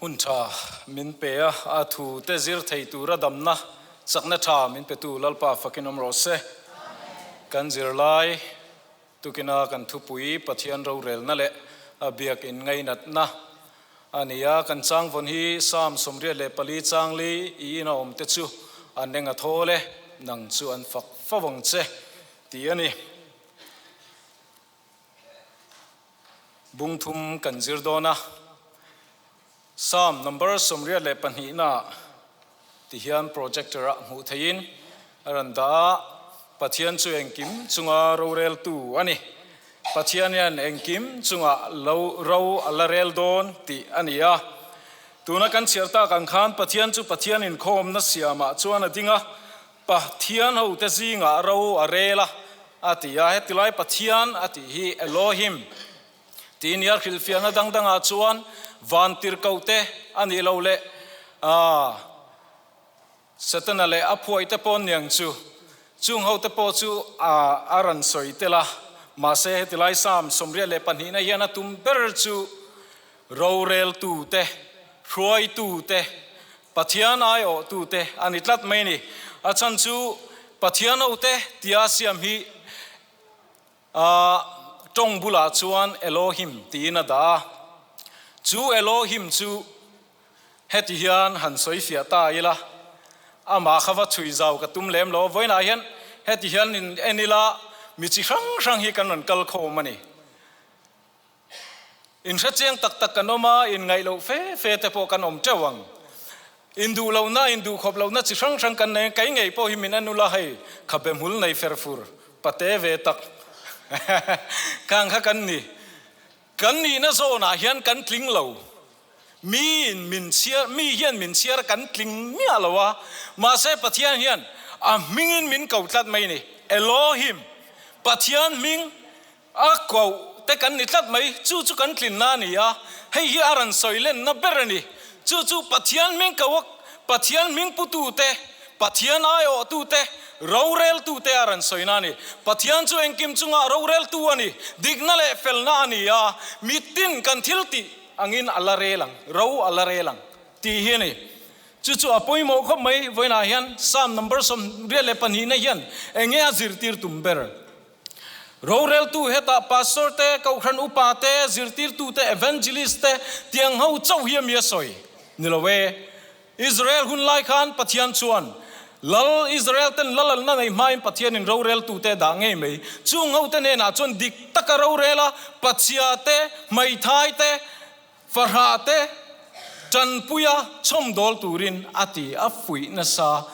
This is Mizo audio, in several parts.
Hun tha min pe a, a thu te zir thei tura damna chakna tha min petu Lalpa fakin awm rawh se. Kan zirlai tukina kan thupui Pathian rorelna leh a biak in ngainatna a ni a. Kan changvawn hi Psalm 84 changli i ina awm te chu an eng a thawl e, nang chu an fak fo ang che tih a ni. Bung thum kan zir dawn a, Psalm number 82 na ti hian projector ah hmuh theihin a rawn dah a, Pathian chu engkim chunga roreltu a ni. Pathian hian engkim chungah lo ro a la rel dawn tih a ni a. Tuna kan chhiar tak ang khan Pathian chu Pathian inkhawmna siamah chuan a ding a, Pathian hote zingah ro a rel a, a ti a. Hetilai Pathian a tih hi Elohim tih nia hrilhfiahna dang dangah chuan vantirhkohte a nih loh leh Setana leh a phuaihte pawh niang chu. Chung hote pawh chu a rawn sawi tel a. Mahse hetilai Psalm 82 na hian a tum ber chu roreltute, hruaitute, Pathian aiawhtute a ni tlat mai a ni. A chhan chu Pathian hote tia siam hi tawng bulah chuan Elohim tiin a dah a. Chu Elohim chu heti hian han sawi fiah ta ila, amah kha va chhui zau ka tum lem lo. Vawiinah hian heti hian en ila mi chi hrang hrang hi kan rawn kal khawm a ni. Inhre chiang tak tak kan awm a, inngaih loh fe fe te pawh kan awm teuh ang. Induh lohna, induhkhawp lohna chi hrang hrang kan nei ang. Kei ngei pawh hi min en ula hei, khabe hmul nei fer fur, pate ve tak khang kha kan ni. Kan nihna zawnah hian kan tling lo. Miin min chhiar, mi hian min chhiar kan tling miah lo a, mahse Pathian hian a hmingin min ko tlat mai ni. Elohim, Pathian hming A koh te kan ni tlat mai, chu chu kan tlinna a ni a, hei hi a rawn sawi lenna ber a ni. Chu chu Pathian hming koh a, Pathian hming putute, Pathian aiawhtute, roreltute a rawn sawina a ni. Pathian chu engkim chungah roreltu a ni, dikna leh felna a ni a, mitin kan thil tih angin a la rel ang, ro a la rel ang tih hi a ni. Chu chu a pawimawh khawp mai, vawiinah hian Psalm number 82 na hian eng nge a zirtir tum ber? Roreltu hetah pastor te, kohhran upa te, zirtirtu te, evangelist te tiang ho chauh hi a mi a sawi ni lo e. Israel hun lai khan Pathian chuan Lal Israel ten lal an la nei hmain Pathianin roreltu te a dah ngei mai. Chung ho te hnenah chuan dik taka rorel a, pachhia te, hmeithai te, fahrah te tanpuia chhawmdawl turin a ti a fuih nasa,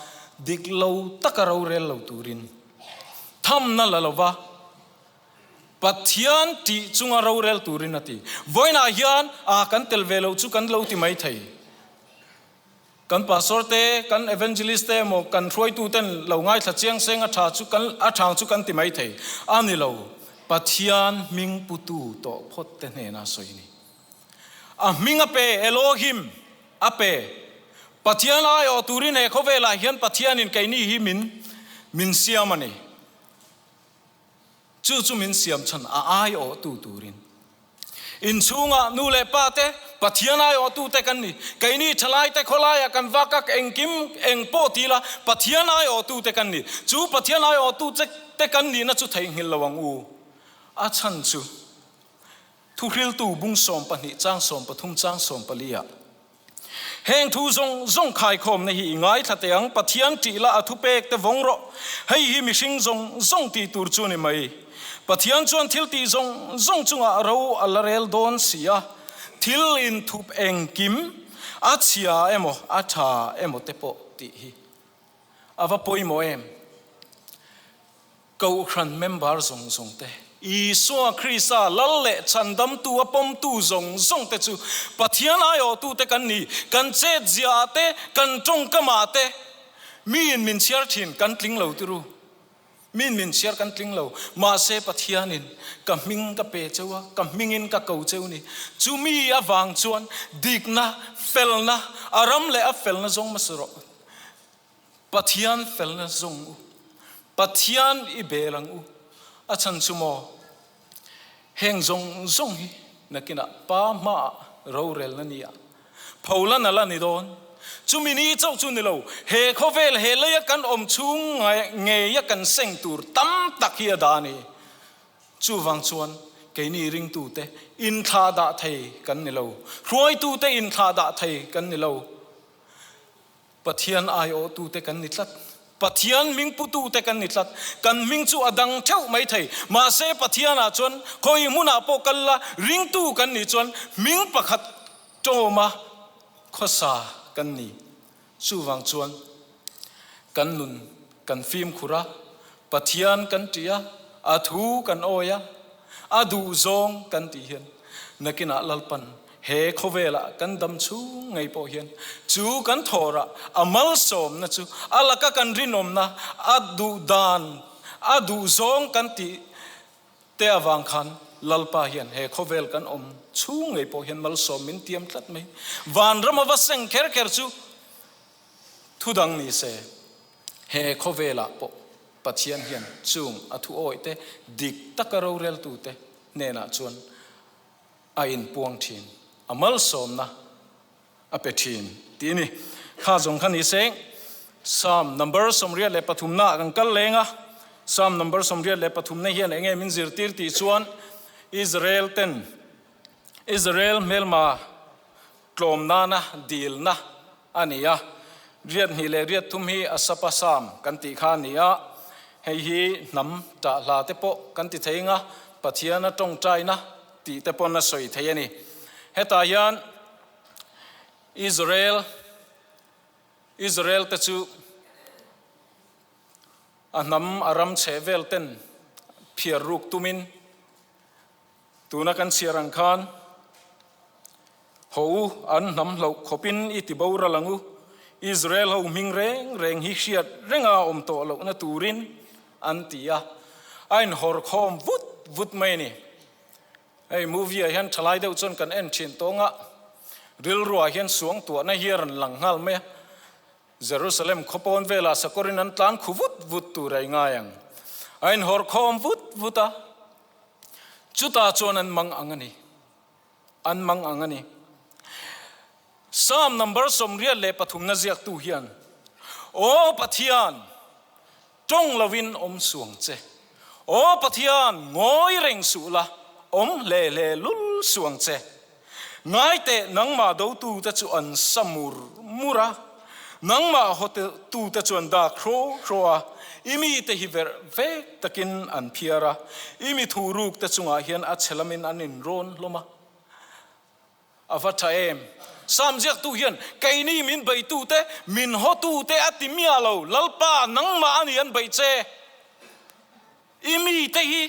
dik lo taka rorel lo turin. Thamna la lova Pathian tih chunga rorel turin a ti. Vawiinah hian a kan tel ve loh chu kan lo ti mai thei. Kan pastor te, kan evangelist te emaw kan hruaitu ten lo ngaithla chiang seng a tha chu kan a thang chu kan ti mai thei. A ni lo, Pathian hming putu tawh phawt te hnena sawi ni. A hming a pe, Elohim a pe. Pathian aiawh turin he khawvelah hian Pathianin keini hi min min siam a ni. Chu chu min siam chhan a aiawhtu turin. Inchhungah nu leh pa te, Pathian aiawhtu te kan ni. Keini thalai te khawlaiah kan vak a, engkim eng pawh ti ila Pathian aiawhtu te kan ni. Chu Pathian aiawhtu te kan nihna chu theihnghilh lo ang u. A chhan chu. Thuhriltu bung 12 chang 13 chang 14 ah, Heng thu zawng zawng khaikhawmna hi i ngaithla teh ang, Pathian ṭih la a thupek te vawng rawh, hei hi mihring zawng zawng tih tur chu ni mai. Pathian chuan thil tih zawng zawng chungah ro a la rel dawn si a, thil inthup engkim, a chhia emaw a ṭha emaw te pawh tih hi a va pawimawh em? Kohhran member zawng zawng te, Isua Krista Lal leh Chhandamtu a pawmtu zawng zawng te chu Pathian aiawhtute kan ni. Kan chetziaah te, kan tawngkamah te miin min chhiar thin, kan tling lo tiru. Miin min chhiar kan tling lo. Mahse Pathianin ka hming ka pe cheu a, ka hmingin ka ko cheu ni. Chumi avang chuan dikna, felna, a ram leh a felna zawng hmasa rawh. Pathian felna zawng u. Pathian i bel ang u. A chhan chu maw? Heng zawng zawng hi nakinah Pa hmaah rorelna ni a. Pholan a la ni dawn. Chumi ni chauh chu ni lo, he khawvel he leia kan awm chhung ngeia kan seng tur tam tak hi a dah a ni. Chuvang chuan keini ringtute inthlah dah thei kan ni lo, hruaitute inthlah dah thei kan ni lo. Pathian aiawhtute kan ni tlat. Pathian hming putute kan ni tlat. Kan hming chu a dang theuh mai thei. Mahse Pathianah chuan khawi hmunah pawh kal la, ringtu kan nih chuan hming pakhat tawma khawsa kan ni. Chuvang chuan kan nun kan fimkhur a, Pathian kan ṭih a, a thu kan awi a, a duhzawng kan tih hian nakinah Lalpan he khawvelah kan dam chhung ngei pawh hian chu kan thawrah a malsawmna chu a laka kan rinawmna, a duhdan, a duhzawng kan tih te avang khan Lalpa hian he khawvel kan awm chhung ngei pawh hian malsawm min tiam tlat mai. Vanram a va seng kher kher chu thudang ni se. He khawvelah pawh Pathian hian chung a thuawih te dik taka roreltute hnenah chuan a inpuang thin, a malsawmna a pe thin tih a ni. Kha zawng kha ni se, Psalm number 83 naah kan kal leng a, Psalm number 83 na hian enge min zirtir tih chuan Israel ten Israel hmelma tlawm nana dilna a ni a, riat hnih leh riat thum hi a sapa sam kan tih kha a ni a, hei hi hnam tah hla te pawh kan ti thei anga Pathiana tawngtaina tih te pawn a sawi thei a ni. Hetah hian Israel Israel te chu a hnam a ram chheh vel ten phiar ruk tumin Tuna kan chhiar ang khan, Haw u, an hnam hloh khawpin i ti boral ang u, Israel ho hming reng reng hi hriat renga awm tawh lohna turin, an ti a. A inhawr khawm vut vut mai a ni. Hei movie ah hian thalai deuh chuan kan en thin tawng a, rilruah hian suangtuahna hi a rawn lang nghal mai a. Jerusalem khawpawn velah sakawrin an tlan khu vut vut tur a i ngai ang. A inhawr khawm vut vut a. Chutah chuan an mang ang a ni. An mang ang a ni. Psalm number 83 na ziaktu hian, Aw Pathian, tawng lovin awm suang che. Aw Pathian, ngawi reng suh la, awm hle hle lul suang che. Ngaiteh nangmah dotute chu an sa mur mur a, nangmah hawtute chu an dak hraw hraw a, i mite hi verh vek takin an phiar a, i mi thurukte chungah hian a chhe lamin an inrawn hlawm a. A va tha em! Sam ziaktu hian, Keini min beitute, min hawtute a ti miah lo, Lalpa, nangmah a ni an beih che. I mite hi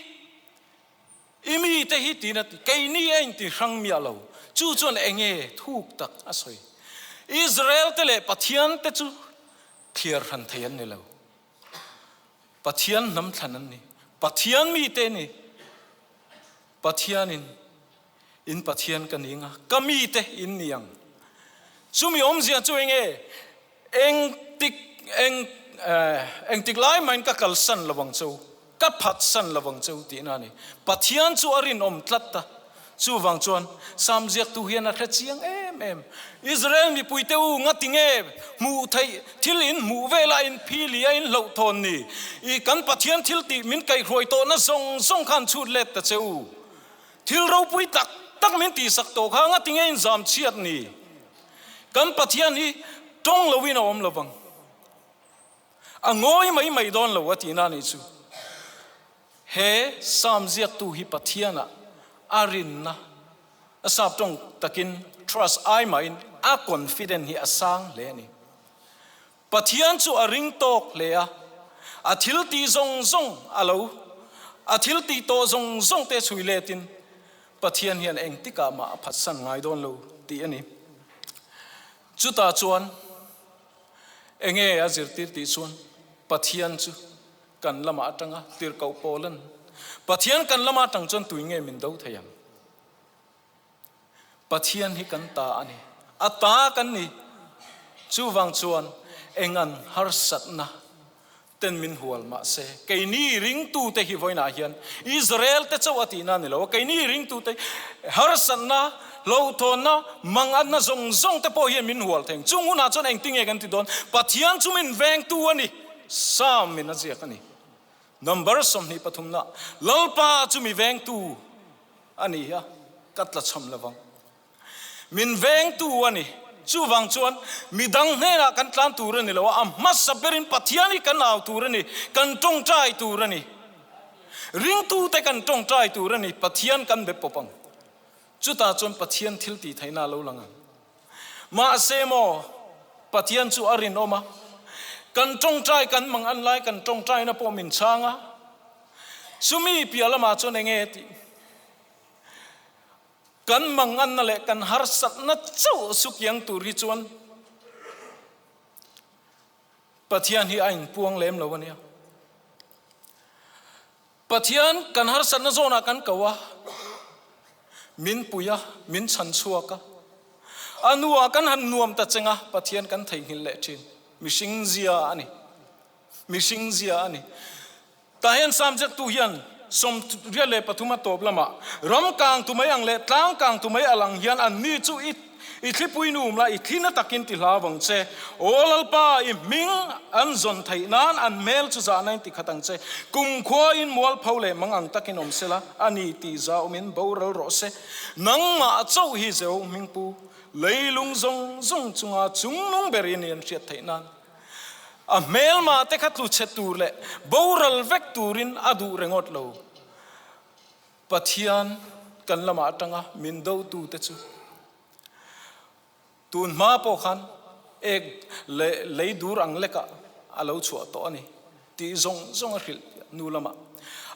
I mite hi tiin a ti, keini a inti hrang miah lo. Chu chuan eng nge thuk tak a sawi? Israel te leh Pathian te chu thliar hran thei an ni lo. Pathian hnam thlan an ni. Pathian mite ni. Pathianin in Pathian ka ni anga, ka mite in ni ang. Chumi awmzia chu eng nge? Engtik eng engtik lai mahin ka kalsan lo ang cheu, ka phatsan lo ang cheu tihna a ni. Pathian chu a rinawm tlat a, chuvang chuan Sam ziaktu hian a hre chiang em em. Israel mipuite u ngati nge hmuh theih thil in hmuh vela in phili a in hlauhthawn ni? I kan Pathian thil tih min kaihhruai tawhna zawng zawng khan chhut let ta che u. Thil ropui tak tak min tihsak tawh kha ngati nge in zam chhiat ni? Kan Pathian hi tawng loin a awm lo vang. A ngawi mai mai dawn lo a tihna anih chu. He Psalm ziaktu hi Pathianah a rinna, a sap tawng takin trust ai mahin a confident hi a sang hle a ni. Pathian chu a ring tawk hle a, a thil tih zawng zawng a lo, a thil tih tawh zawng zawng te chhui letin Pathian hian engtikah mah a phatsan ngai dawn lo tih a ni. Chutah chuan enge a zirtir tih chuan Pathian chu kan lamah atanga tirhkoh Paulan Pathian kan lama atang chuan tui nge min do thei ang? Pathian hi kan ta a ni. A ta kan ni. Chuvang chuan eng an harsatna? Ten min hual mah se, keini ringtute hi vawiinah hian Israel-te chauh a tihna a ni lo a, keini ringtute harsatna, hlauhthawnna, mangatna zawng zawng te pawh hian min hual thei. Chung hunah chuan engtinge kan ti dawn? Pathian chu min vengtu a ni, Psalm in a ziak a ni. Number 23 na, Lalpa chu mi vengtu a ni a, ka tlachham lovang. Min vengtu a ni. Chuvang chuan midang hnenah kan tlan tur a ni lo a, a hmasa berin Pathian hi kan au tur a ni, kan tawngtai tur a ni. Ringtute kan tawngtai tur a ni, Pathian kan be pawp ang. Chutah chuan Pathian thil tih theihna a lo lang ang. Mahse maw, Pathian chu a rinawm a, kan tawngtai kan mang an lai kan tawngtaina pawh min chhang a, chumi piah lamah chuan enge tih? Kan manganna leh kan harsatna chauh sukiang tur hi chuan Pathian hi a inpuang lem lo a nia. Pathian kan harsatna zawnah kan ko a, min pui a, min chhan chhuak a. A hnuah kan han nuam ta cheng a, Pathian kan theihnghilh leh thin. Mihring zia a ni. Mihring zia a ni. Tah hian Psalm ziaktu hian 83 a tawp lamah, Ram kang tu mai ang leh tlang kang tu mai a lang hian anni chu i i thlipui num la, i thli na takin ti hlau ang che. Aw Lalpa, i hming an zawn theih nan an hmel chu zahna in ti khat ang che. Kumkhua in mualpho leh mang ang takin awm sela, a ni tih zaumin boral rawh se. Nangmah chauh hi Jeho hmingpu, leilung zawng zawng chunga chungnung ber i ni an hriat theih nan. A hmelmah te kha tlu chhe tur leh boral vek turin a duh ringawt lo. Pathian kan lamah atanga min dotute chu tun hma pawh khan ek leh lei dur ang lekah a lo chhuah tawh a ni tih zawng zawng a hrilh hnu lamah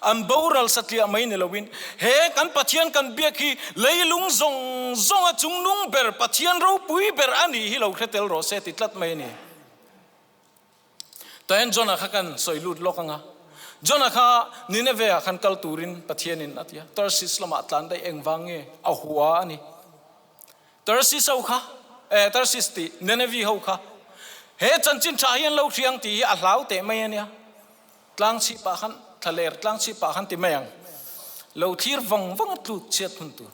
an boral satliah mai ni loin he kan Pathian kan biak hi leilung zawng zawnga chungnung ber Pathian ropui ber a nih hi lo hre tel rawh se ti tlat mai a ni. Tahen Jonah kha kan sawi lut lawk ang a, Jonah kha Nineveh ah khan kal turin Pathianin a ti a, Tarsis lamah tlan daih engvang nge a hua a ni. Tarsis ho kha, eh Tarsis tih Nineveh ho kha he chanchin tha hi an lo hria ang tih hi a hlau teh mai a nia. Tlang chhip ah khan, thlaler tlang chhip ah khan ti mai ang. Lo thlir vang vang a tluk chhiat hun tur.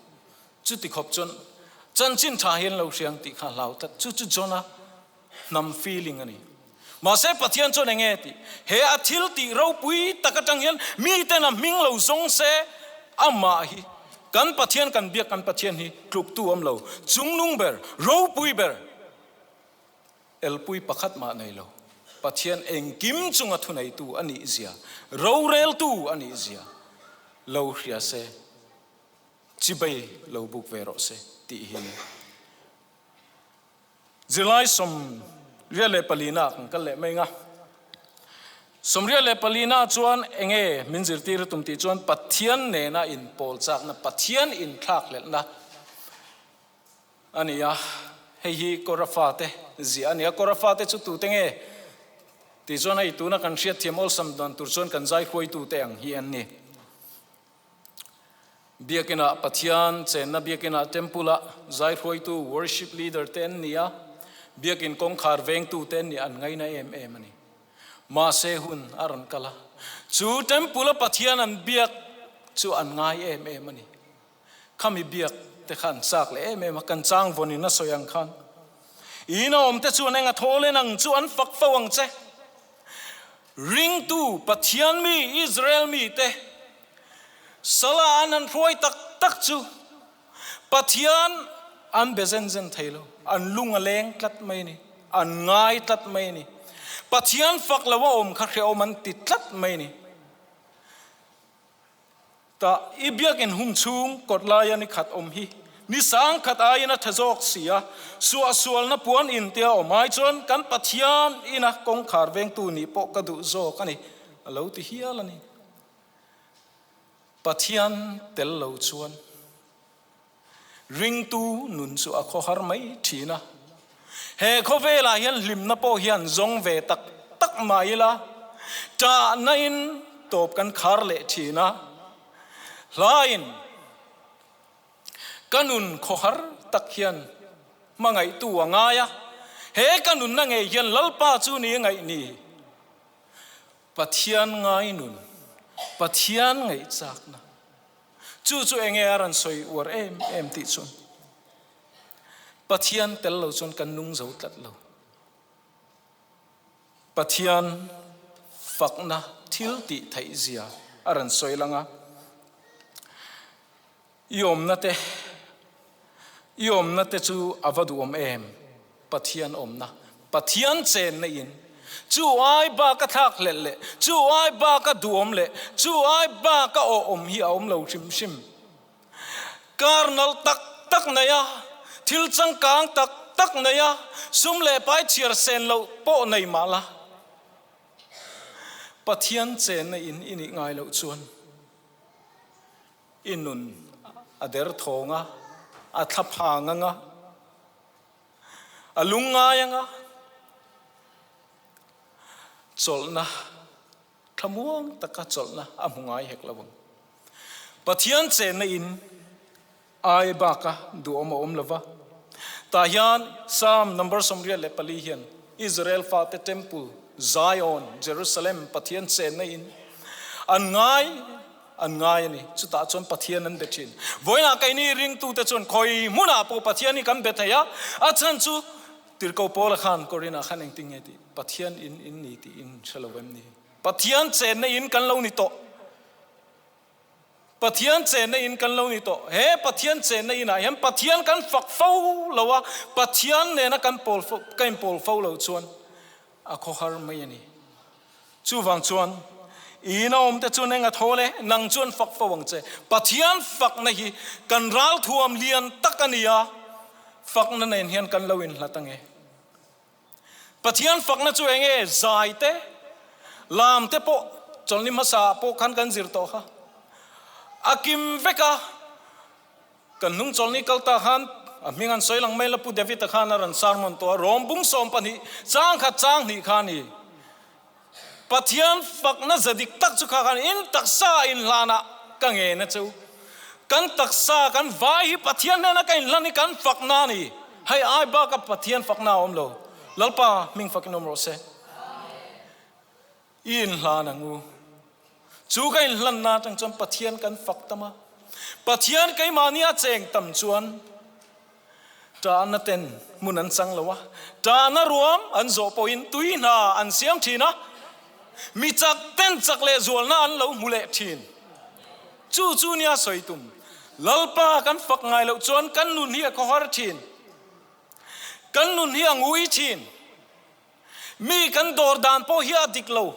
Chuti khawp chuan chanchin tha hi an lo hria ang tih kha a hlau tlat. Chu chu Jonah hnam feeling a ni. Mahse Pathian chuan eng nge tih? He a thil tih ropui tak atang hian miten a hming lo zawng se, amah hi kan Pathian kan biak kan Pathian hi tluktu awm lo, chungnung ber, ropui ber, elpui pakhat mah nei lo, Pathian engkim chunga thuneitu a nih zia, roreltu a nih zia lo hria se, chibei lo buk ve rawh se tih hi a ni. Zirlai 84 ah kan kal leh mai nga. 84 ah chuan enge min zirtir a tum tih chuan Pathian nena inpawl chakna, Pathian inthlakhlelhna a ni a. Hei hi Kora fate ziah a ni a. Kora fate chu tute nge tih chuan hei tuna kan hriatthiam awlsam dan tur chuan kan zai hruaitute ang hi an ni. Biakinah Pathian chenna biakinah temple-ah zai hruaitu worship leader te an ni a, biakin kawngkhar vengtu te an ni an ngaina em em a ni. Mahse hun a rawn kal a, chu temple-a Pathian an biak chu an ngai em em a ni. Khami biak te kha an chak leh em em a, kan chang vawnin a sawi ang khan ina awm te chuan eng a thaw len ang chu an fak fo ang che. Ringtu Pathian mi Israel mite Salah an han hruai tak tak chu Pathian an be zen zen thei lo, an lung a leng tlat mai a ni, an ngai tlat mai a ni. Pathian fak lo a awm kha hrehawm an ti tlat mai a ni. Tah i biakinn hung chhung kawt laia ni khat awm hi ni sang khat aiin a tha zawk si a, suahsualna puan in tia awm ai chuan kan Pathian ina kawngkhar vengtu nih pawh ka duh zawk a ni, a lo ti hial a ni. Pathian tel lo chuan Ringtu nun chu a khawhar mai thin a. He khawvelah hian hlimna pawh hian zawng ve tak tak mah ila, ṭahna in tawp kan khar leh thin a. Hlain ka nun khawhar tak hian hmangaihtu a ngai a, he ka nunna ngei hian Lalpa chu ni ngaih ni. Pathian ngai nun, Pathian ngaihchakna, chu chu enge a rawn sawi uar em em tih chuan Pathian tel lo chuan kan nung zo tlat lo. Pathian fakna thil tih theih zia a rawn sawi lang a. I awmna te, i awmna te chu a va duhawm em? Pathian awmna, Pathian chenna in, chu ai baka thlak hlelh leh, chu ai baka duhawm leh, chu ai baka awhawm hi a awm lo hrim hrim. Kar nalh tak tak nei a, thil changkang tak tak nei a, sum leh pai chhiar sen loh pawh nei mah la, Pathian chenna in i nih ngai loh chuan, I nun a derthawng a, a thlaphang ang a, a lungngai ang a, chawlhna, thlamuang taka chawlhna a hmu ngai hek lo ang. Pathian chenna in ai baka duhawm a awm lo va. Tah hian Psalm number 84 hian Israel fate temple Zion, Jerusalem, Pathian chenna in an ngai an ngai a ni. Chutah chuan Pathian an be thin. Vawiinah keini ringtute chuan khawi hmunah pawh Pathian hi kan be thei a, a chhan chu Tirhkoh Paula khan Korinah khan engtin nge tih Pathian in in ni tih in hre lo em ni? Pathian chenna in kan lo ni tawh. Pathian chenna in kan lo ni tawh. He Pathian chenna inah hian Pathian kan fak fo lo a, Pathian nena kan pawl fo, ka inpawl fo lo chuan a khawhar mai a ni. Chuvang chuan, i ina awmte chuan eng a thaw le, nang chuan fak fo ang che. Pathian fakna hi kan ralthuam lian tak a ni a, fakna nen hian kan lo inhlat ang e. Pathian fakna chu eng nge? Zai te, lam te pawh chawlhni hmasa ah pawh khan kan zir tawh kha. A kim vek a, kan hnung chawlhni kal ta khan a hming an sawi lang mai la Pu David-a khan a rawn sermon tawh a, Rom bung 12 chang khat chang hnih kha a ni. Pathian fakna za dik tak chu kha khan in taksa inhlanah ka ngen a chu. Kan taksa kan vai hi Pathian hnena ka inhlan hi kan fakna a ni. Hei ai baka Pathian fakna a awm lo. Lalpa hming fakin awm rawh se. I inhlan ang u. Chu ka inhlanna atang chuan Pathian kan fak tam a. Pathian keimahni a cheng tam chuan Ṭahna ten hmun an chang lo a, ṭahna ruam an zawh pawhin tui hna an siam ṭhin a, mi chak ten chak leh zualna an lo hmu leh ṭhin. Chu chu nia sawi tum. Lalpa kan fak ngai loh chuan kan nun hi a khawhar ṭhin. Kan nun hi a ngui ṭhin. Mi kan dawr dan pawh hi a dik lo,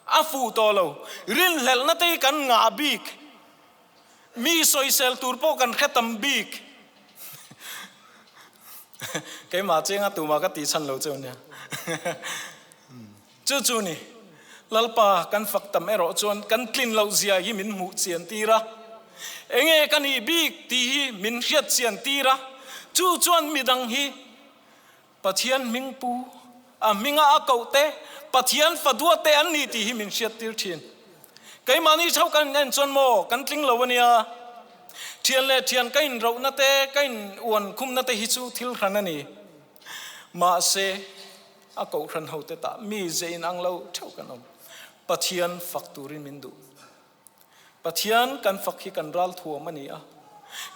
a fuh tawh lo. Rinhlelhna te hi kan ngah bik. Mi sawisel tur pawh kan hre tam bik. Keimah chenga tumah ka tih chhan lo cheu nia. Chu chu ni, Lalpa kan fak tam erawh chuan kan tlin loh zia hi min hmuh chian tir a. Enge ka nih bik tih hi min hriat chian tir a. Chu chuan midang hi Pathian hming pu, a hminga a koh te, Pathian fa duat te an ni tih hi min hriattir thin. Keimahni chho kan in en chuan maw kan tling lo a nia. Thian leh thian ka inrohna te, ka in uan khumna te hi chu thil hran a ni. Mahse, a kohhran ho te tah mi ze inang lo theuh kan awm. Pathian fak turin min duh. Pathian kan fak hi kan ral thuam a ni a,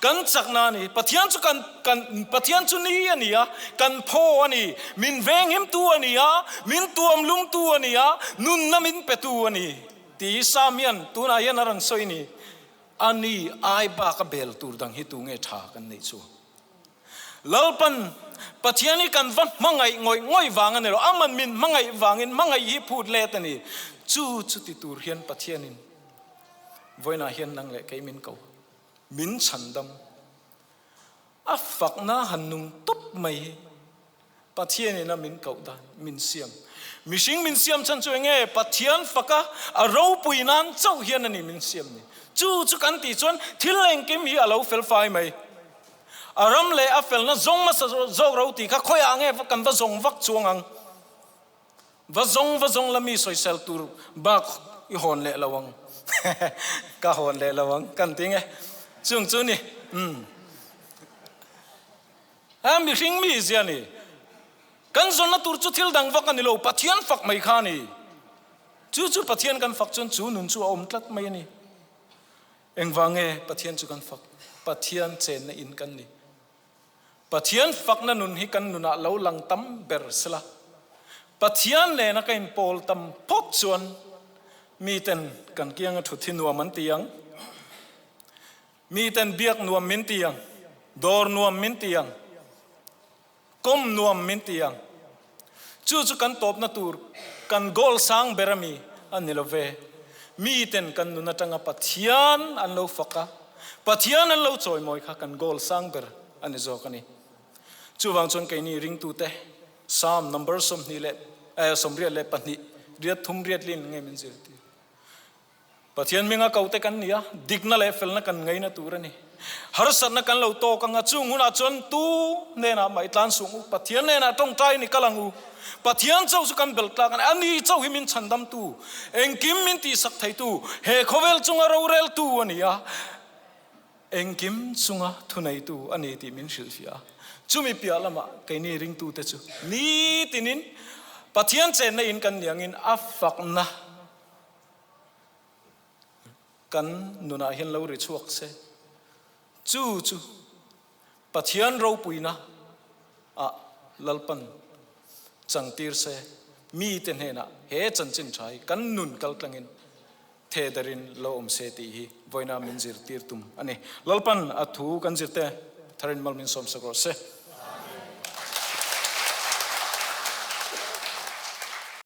kan chakna a ni. Pathian chu kan kan Pathian chu ni a ni a, kan phaw a ni, min venghimtu a ni a, min tuamlumtu a ni a, nunna min petu a ni tih hi Sam hian tunah hian a rawn sawi ni. A ni ai bak a bel tur dang hi tu nge tha kan neih chu? Lalpan Pathian hi kan va hmangaih ngawih ngawih vang a ni lo, aman min hmangaih vangin hmangaih hi phut let a ni. Chu chu ti tur hian Pathianin vawiinah hian nang leh kei min ko, min chhandam. A fakna han nung tawp mai hi Pathianin a min koh dan min siam. Mihring min siam chhan chu enge? Pathian faka a ropui nan chauh hian a ni min siam ni. Chu chu kan tih chuan thil engkim hi a lo fel fai mai. A ram leh a felna zawng hmasa zawk ro tih kha khawiah nge kan va zawng vak chuang ang? Va zawng va zawng la mi sawisel tur bak i hawn leh lo ang. Ka hawn leh lo ang kan ti nge. Chung chu ni. Umm. A mihring mi zia ni. Kan zawnna tur chu thil dang vak a ni lo, Pathian fak mai kha a ni. Chu chu Pathian kan fak chuan chu nun chu a awm tlat mai a ni. Engvang nge Pathian chu kan fak? Pathian chenna in kan ni. Pathian fakna nun hi kan nunah lo lang tam ber sela. Pathian nena ka inpawl tam phawt chuan miten kan kianga thut hi nuam an ti ang. Miten biak nuam min ti ang. Dawr nuam min ti ang. Kawm nuam min ti ang. Chu chu kan tawpna tur kan goal sang ber ami a ni lo ve. Miten kan nun atanga Pathian an lo fak a, Pathian an lo chawimawi kha kan goal sang ber a ni zawk a ni. Chuvang chuan keini ringtute Psalm number 24 eh 82 riat thum riat lin nge min zirtir. Pathian hminga kote kan ni a, dikna leh felna kan ngaina tur a ni. Harsatna kan lo tawk ang a, chung hunah chuan tu hnenah mah i tlan suh ang u, Pathian hnenah tawngtai ni kal ang u. Pathian chauh chu kan bel tlak a ni, a ni chauh hi min chhandamtu, engkim min tihsak theitu, he khawvel chunga roreltu a ni a, engkim chunga thuneitu a ni tih min hrilhfiah a. Chumi piah lamah keini ringtute chu nitinin Pathian chenna in kan ni angin a fakna, Kan nunah hian lo ri chhuak se, chu chu Pathian ropuina ah Lalpan changtir se, mite hnenah he chanchin tha hi kan nun kal tlangin the darin lo awm se tih hi vawiina min zirtir tum a ni. Lalpan a thu kan zirte tharin mal min sawmsak rawh se.